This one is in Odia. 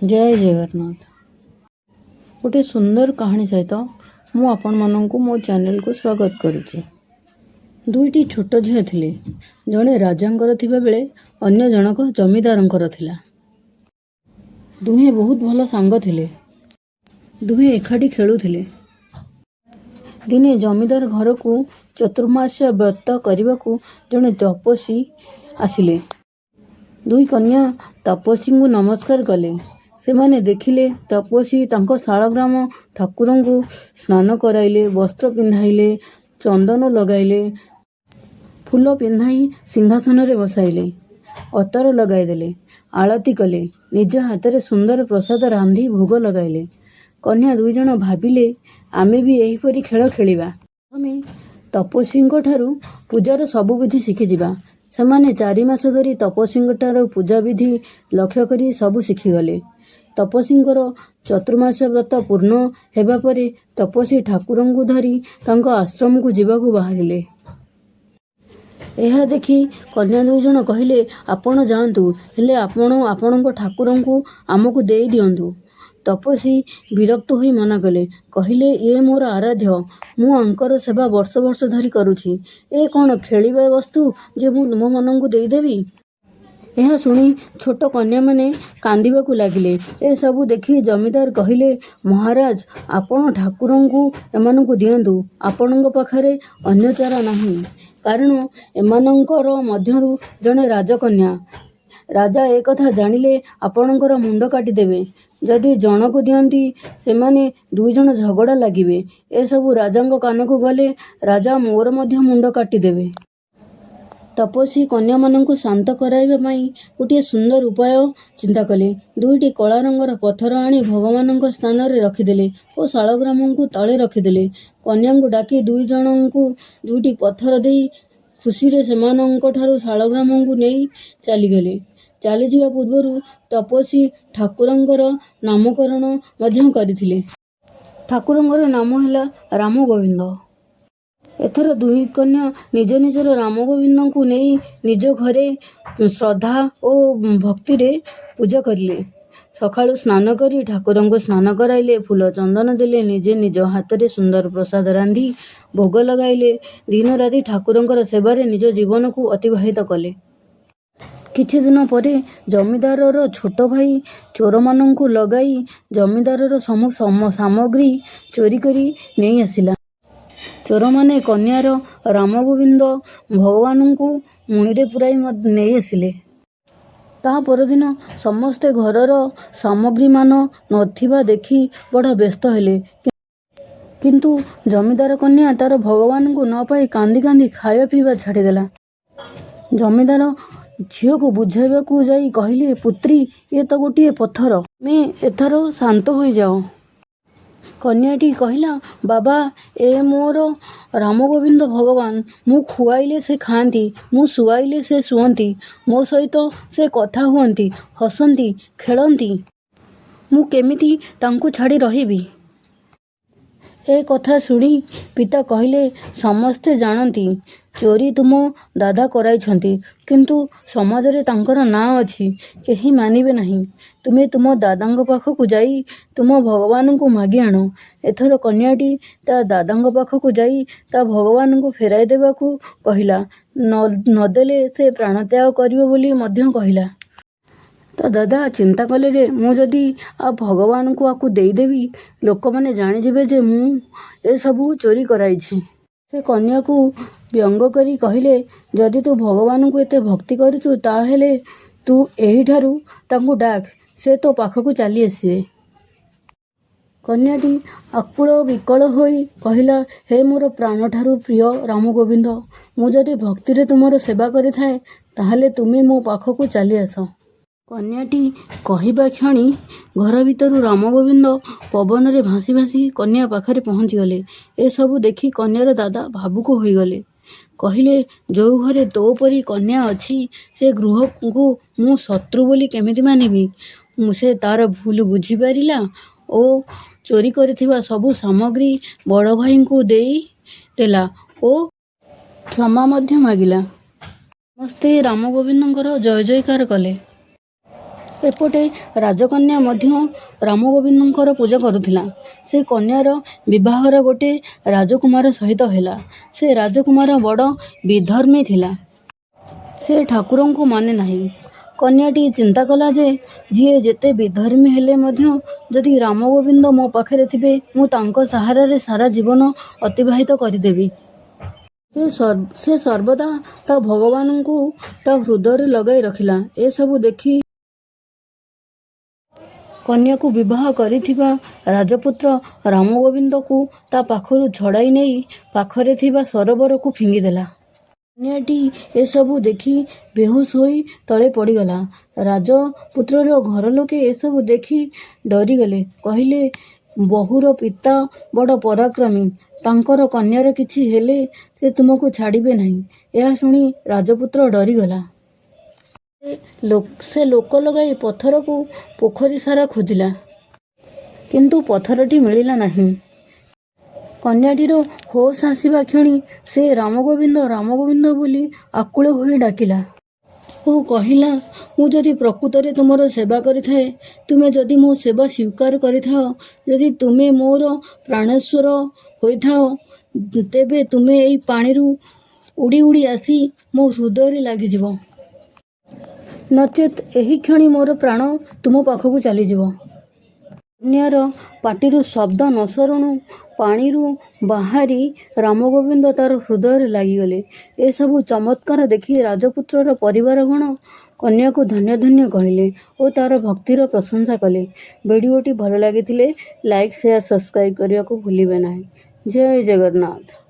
ଜୟ ଜଗନ୍ନାଥ। ଗୋଟେ ସୁନ୍ଦର କାହାଣୀ ସହିତ ମୁଁ ଆପଣମାନଙ୍କୁ ମୋ ଚ୍ୟାନେଲକୁ ସ୍ୱାଗତ କରୁଛି। ଦୁଇଟି ଛୋଟ ଝିଅ ଥିଲେ। ଜଣେ ରାଜାଙ୍କର ଥିବାବେଳେ ଅନ୍ୟ ଜଣକ ଜମିଦାରଙ୍କର ଥିଲା। ଦୁହେଁ ବହୁତ ଭଲ ସାଙ୍ଗ ଥିଲେ। ଦୁହେଁ ଏକାଠି ଖେଳୁଥିଲେ। ଦିନେ ଜମିଦାର ଘରକୁ ଚତୁର୍ମାସ୍ୟା ବ୍ରତ କରିବାକୁ ଜଣେ ତପସ୍ୱୀ ଆସିଲେ। ଦୁଇ କନ୍ୟା ତପସ୍ୱୀଙ୍କୁ ନମସ୍କାର କଲେ। ସେମାନେ ଦେଖିଲେ ତପସ୍ୱୀ ତାଙ୍କ ଶାଳଗ୍ରାମ ଠାକୁରଙ୍କୁ ସ୍ନାନ କରାଇଲେ, ବସ୍ତ୍ର ପିନ୍ଧାଇଲେ, ଚନ୍ଦନ ଲଗାଇଲେ, ଫୁଲ ପିନ୍ଧାଇ ସିଂହାସନରେ ବସାଇଲେ, ଅତର ଲଗାଇଦେଲେ, ଆଳତି କଲେ, ନିଜ ହାତରେ ସୁନ୍ଦର ପ୍ରସାଦ ରାନ୍ଧି ଭୋଗ ଲଗାଇଲେ। କନ୍ୟା ଦୁଇଜଣ ଭାବିଲେ, ଆମେ ବି ଏହିପରି ଖେଳ ଖେଳିବା। ପ୍ରଥମେ ତପସ୍ୱୀଙ୍କଠାରୁ ପୂଜାର ସବୁ ବିଧି ଶିଖିଯିବା। ସେମାନେ 4 ମାସ ଧରି ତପସ୍ୱୀଙ୍କଠାରୁ ପୂଜାବିଧି ଲକ୍ଷ୍ୟ କରି ସବୁ ଶିଖିଗଲେ। ତପସ୍ୱୀଙ୍କର ଚତୁର୍ମାସ୍ୟା ବ୍ରତ ପୂର୍ଣ୍ଣ ହେବା ପରେ ତପସ୍ୱୀ ଠାକୁରଙ୍କୁ ଧରି ତାଙ୍କ ଆଶ୍ରମକୁ ଯିବାକୁ ବାହାରିଲେ। ଏହା ଦେଖି କନ୍ୟା ଦୁଇଜଣ କହିଲେ, ଆପଣ ଯାଆନ୍ତୁ, ହେଲେ ଆପଣ ଆପଣଙ୍କ ଠାକୁରଙ୍କୁ ଆମକୁ ଦେଇ ଦିଅନ୍ତୁ। ତପସ୍ୱୀ ବିରକ୍ତ ହୋଇ ମନା କଲେ। କହିଲେ, ଏ ମୋର ଆରାଧ୍ୟ। ମୁଁ ୟାଙ୍କର ସେବା ବର୍ଷ ବର୍ଷ ଧରି କରୁଛି। ଏ କ'ଣ ଖେଳିବା ବସ୍ତୁ ଯେ ମୁଁ ତୁମମାନଙ୍କୁ ଦେଇଦେବି? ଏହା ଶୁଣି ଛୋଟ କନ୍ୟାମାନେ କାନ୍ଦିବାକୁ ଲାଗିଲେ। ଏସବୁ ଦେଖି ଜମିଦାର କହିଲେ, ମହାରାଜ, ଆପଣ ଠାକୁରଙ୍କୁ ଏମାନଙ୍କୁ ଦିଅନ୍ତୁ। ଆପଣଙ୍କ ପାଖରେ ଅନ୍ୟ ଚାରା ନାହିଁ। କାରଣ ଏମାନଙ୍କର ମଧ୍ୟରୁ ଜଣେ ରାଜକନ୍ୟା। ରାଜା ଏ କଥା ଜାଣିଲେ ଆପଣଙ୍କର ମୁଣ୍ଡ କାଟିଦେବେ। ଯଦି ଜଣକୁ ଦିଅନ୍ତି, ସେମାନେ ଦୁଇଜଣ ଝଗଡ଼ା ଲାଗିବେ। ଏସବୁ ରାଜାଙ୍କ କାନକୁ ଗଲେ ରାଜା ମୋର ମଧ୍ୟ ମୁଣ୍ଡ କାଟିଦେବେ। ତପସ୍ୱୀ କନ୍ୟାମାନଙ୍କୁ ଶାନ୍ତ କରାଇବା ପାଇଁ ଗୋଟିଏ ସୁନ୍ଦର ଉପାୟ ଚିନ୍ତା କଲେ। ଦୁଇଟି କଳା ରଙ୍ଗର ପଥର ଆଣି ଭଗବାନଙ୍କ ସ୍ଥାନରେ ରଖିଦେଲେ ଓ ଶାଳଗ୍ରାମଙ୍କୁ ତଳେ ରଖିଦେଲେ। କନ୍ୟାଙ୍କୁ ଡାକି ଦୁଇଜଣଙ୍କୁ ଦୁଇଟି ପଥର ଦେଇ ଖୁସିରେ ସେମାନଙ୍କଠାରୁ ଶାଳଗ୍ରାମଙ୍କୁ ନେଇ ଚାଲିଗଲେ। ଚାଲିଯିବା ପୂର୍ବରୁ ତପସ୍ୱୀ ଠାକୁରଙ୍କର ନାମକରଣ ମଧ୍ୟ କରିଥିଲେ। ଠାକୁରଙ୍କର ନାମ ହେଲା ରାମଗୋବିନ୍ଦ। ଏଥର ଦୁଇ କନ୍ୟା ନିଜ ନିଜର ରାମଗୋବିନ୍ଦଙ୍କୁ ନେଇ ନିଜ ଘରେ ଶ୍ରଦ୍ଧା ଓ ଭକ୍ତିରେ ପୂଜା କରିଲେ। ସକାଳୁ ସ୍ନାନ କରି ଠାକୁରଙ୍କୁ ସ୍ନାନ କରାଇଲେ, ଫୁଲ ଚନ୍ଦନ ଦେଲେ, ନିଜେ ନିଜ ହାତରେ ସୁନ୍ଦର ପ୍ରସାଦ ରାନ୍ଧି ଭୋଗ ଲଗାଇଲେ। ଦିନରାତି ଠାକୁରଙ୍କର ସେବାରେ ନିଜ ଜୀବନକୁ ଅତିବାହିତ କଲେ। କିଛିଦିନ ପରେ ଜମିଦାରର ଛୋଟ ଭାଇ ଚୋରମାନଙ୍କୁ ଲଗାଇ ଜମିଦାରର ସବୁ ସାମଗ୍ରୀ ଚୋରି କରି ନେଇ ଆସିଲା। ଚୋରମାନେ କନ୍ୟାର ରାମଗୋବିନ୍ଦ ଭଗବାନଙ୍କୁ ମୁଣିରେ ପୂରାଇ ନେଇ ଆସିଲେ। ତା ପରଦିନ ସମସ୍ତେ ଘରର ସାମଗ୍ରୀମାନ ନଥିବା ଦେଖି ବଡ଼ ବ୍ୟସ୍ତ ହେଲେ। କିନ୍ତୁ ଜମିଦାର କନ୍ୟା ତା'ର ଭଗବାନଙ୍କୁ ନ ପାଇ କାନ୍ଦି କାନ୍ଦି ଖାଇବା ପିଇବା ଛାଡ଼ିଦେଲା। ଜମିଦାର ଝିଅକୁ ବୁଝାଇବାକୁ ଯାଇ କହିଲେ, ପୁତ୍ରୀ, ଏ ତ ଗୋଟିଏ ପଥର। ତୁମେ ଏଥର ଶାନ୍ତ ହୋଇଯାଅ। କନ୍ୟାଟି କହିଲା, ବାବା, ଏ ମୋର ରାମଗୋବିନ୍ଦ ଭଗବାନ। ମୁଁ ଖୁଆଇଲେ ସେ ଖାଆନ୍ତି, ମୁଁ ଶୁଆଇଲେ ସେ ଶୁଅନ୍ତି, ମୋ ସହିତ ସେ କଥା ହୁଅନ୍ତି, ହସନ୍ତି, ଖେଳନ୍ତି। ମୁଁ କେମିତି ତାଙ୍କୁ ଛାଡ଼ି ରହିବି? ଏ କଥା ଶୁଣି ପିତା କହିଲେ, ସମସ୍ତେ ଜାଣନ୍ତି ଚୋରି ତୁମ ଦାଦା କରାଇଛନ୍ତି। କିନ୍ତୁ ସମାଜରେ ତାଙ୍କର ନାଁ ଅଛି, କେହି ମାନିବେ ନାହିଁ। ତୁମେ ତୁମ ଦାଦାଙ୍କ ପାଖକୁ ଯାଇ ତୁମ ଭଗବାନଙ୍କୁ ମାଗି ଆଣ। ଏଥର କନ୍ୟାଟି ତା' ଦାଦାଙ୍କ ପାଖକୁ ଯାଇ ତା' ଭଗବାନଙ୍କୁ ଫେରାଇ ଦେବାକୁ କହିଲା। ନଦେଲେ ସେ ପ୍ରାଣତ୍ୟାଗ କରିବ ବୋଲି ମଧ୍ୟ କହିଲା। ତା' ଦାଦା ଚିନ୍ତା କଲେ ଯେ ମୁଁ ଯଦି ଭଗବାନଙ୍କୁ ୟାକୁ ଦେଇଦେବି, ଲୋକମାନେ ଜାଣିଯିବେ ଯେ ମୁଁ ଏସବୁ ଚୋରି କରାଇଛି। ସେ କନ୍ୟାକୁ ବ୍ୟଙ୍ଗ କରି କହିଲେ, ଯଦି ତୁ ଭଗବାନଙ୍କୁ ଏତେ ଭକ୍ତି କରୁଛୁ, ତା'ହେଲେ ତୁ ଏହିଠାରୁ ତାଙ୍କୁ ଡାକ୍, ସେ ତୋ ପାଖକୁ ଚାଲିଆସିବେ। କନ୍ୟାଟି ଆକୁଳ ବିକଳ ହୋଇ କହିଲା, ହେ ମୋର ପ୍ରାଣଠାରୁ ପ୍ରିୟ ରାମଗୋବିନ୍ଦ, ମୁଁ ଯଦି ଭକ୍ତିରେ ତୁମର ସେବା କରିଥାଏ, ତା'ହେଲେ ତୁମେ ମୋ ପାଖକୁ ଚାଲିଆସ। କନ୍ୟାଟି କହିବା କ୍ଷଣି ଘର ଭିତରୁ ରାମଗୋବିନ୍ଦ ପବନରେ ଭାସି ଭାସି କନ୍ୟା ପାଖରେ ପହଞ୍ଚିଗଲେ। ଏସବୁ ଦେଖି କନ୍ୟାର ଦାଦା ଭାବୁକ ହୋଇଗଲେ। କହିଲେ, ଯେଉଁ ଘରେ ତୋ ପରି କନ୍ୟା ଅଛି, ସେ ଗୃହକୁ ମୁଁ ଶତ୍ରୁ ବୋଲି କେମିତି ମାନିବି? ସେ ତା'ର ଭୁଲ ବୁଝିପାରିଲା ଓ ଚୋରି କରିଥିବା ସବୁ ସାମଗ୍ରୀ ବଡ଼ଭାଇଙ୍କୁ ଦେଇ ଦେଲା ଓ କ୍ଷମା ମଧ୍ୟ ମାଗିଲା। ସମସ୍ତେ ରାମଗୋବିନ୍ଦଙ୍କର ଜୟ ଜୟକାର କଲେ। ଏପଟେ ରାଜକନ୍ୟା ମଧ୍ୟ ରାମଗୋବିନ୍ଦଙ୍କର ପୂଜା କରୁଥିଲା। ସେ କନ୍ୟାର ବିଭାଘର ଗୋଟେ ରାଜକୁମାର ସହିତ ହେଲା। ସେ ରାଜକୁମାର ବଡ଼ ବିଧର୍ମୀ ଥିଲା। ସେ ଠାକୁରଙ୍କୁ ମାନେ ନାହିଁ। କନ୍ୟାଟି ଚିନ୍ତାକଲା ଯେ ଯିଏ ଯେତେ ବିଧର୍ମୀ ହେଲେ ମଧ୍ୟ ଯଦି ରାମଗୋବିନ୍ଦ ମୋ ପାଖରେ ଥିବେ ମୁଁ ତାଙ୍କ ସାହାରାରେ ସାରା ଜୀବନ ଅତିବାହିତ କରିଦେବି। ସେ ସର୍ବଦା ତା ଭଗବାନଙ୍କୁ ତା ହୃଦୟରେ ଲଗାଇ ରଖିଲା। ଏସବୁ ଦେଖି କନ୍ୟାକୁ ବିବାହ କରିଥିବା ରାଜପୁତ୍ର ରାମଗୋବିନ୍ଦକୁ ତା ପାଖରୁ ଛଡ଼ାଇ ନେଇ ପାଖରେ ଥିବା ସରୋବରକୁ ଫିଙ୍ଗିଦେଲା। କନ୍ୟାଟି ଏସବୁ ଦେଖି ବେହୋସ ହୋଇ ତଳେ ପଡ଼ିଗଲା। ରାଜପୁତ୍ରର ଘରଲୋକେ ଏସବୁ ଦେଖି ଡରିଗଲେ। କହିଲେ, ବୋହୂର ପିତା ବଡ଼ ପରାକ୍ରମୀ। ତାଙ୍କର କନ୍ୟାର କିଛି ହେଲେ ସେ ତୁମକୁ ଛାଡ଼ିବେ ନାହିଁ। ଏହା ଶୁଣି ରାଜପୁତ୍ର ଡରିଗଲା। ସେ ଲୋକ ଲଗାଇ ପଥରକୁ ପୋଖରୀ ସାରା ଖୋଜିଲା। କିନ୍ତୁ ପଥରଟି ମିଳିଲା ନାହିଁ। କନ୍ୟାଟିର ହୋସ ଆସିବା କ୍ଷଣି ସେ ରାମଗୋବିନ୍ଦ ରାମଗୋବିନ୍ଦ ବୋଲି ଆକୁଳ ହୋଇ ଡାକିଲା ଓ କହିଲା, ମୁଁ ଯଦି ପ୍ରକୃତରେ ତୁମର ସେବା କରିଥାଏ, ତୁମେ ଯଦି ମୋ ସେବା ସ୍ୱୀକାର କରିଥାଅ, ଯଦି ତୁମେ ମୋର ପ୍ରାଣେଶ୍ୱର ହୋଇଥାଅ, ତେବେ ତୁମେ ଏଇ ପାଣିରୁ ଉଡ଼ି ଉଡ଼ି ଆସି ମୋ ହୃଦୟରେ ଲାଗିଯିବ। ନଚେତ୍ ଏହିକ୍ଷଣି ମୋର ପ୍ରାଣ ତୁମ ପାଖକୁ ଚାଲିଯିବ। କନ୍ୟାର ପାଟିରୁ ଶବ୍ଦ ନ ସରୁଣୁ ପାଣିରୁ ବାହାରି ରାମଗୋବିନ୍ଦ ତାର ହୃଦୟରେ ଲାଗିଗଲେ। ଏସବୁ ଚମତ୍କାର ଦେଖି ରାଜପୁତ୍ରର ପରିବାରଗଣ କନ୍ୟାକୁ ଧନ୍ୟ ଧନ୍ୟ କହିଲେ ଓ ତାର ଭକ୍ତିର ପ୍ରଶଂସା କଲେ। ଭିଡ଼ିଓଟି ଭଲ ଲାଗିଥିଲେ ଲାଇକ୍, ସେୟାର, ସବସ୍କ୍ରାଇବ୍ କରିବାକୁ ଭୁଲିବେ ନାହିଁ। ଜୟ ଜଗନ୍ନାଥ।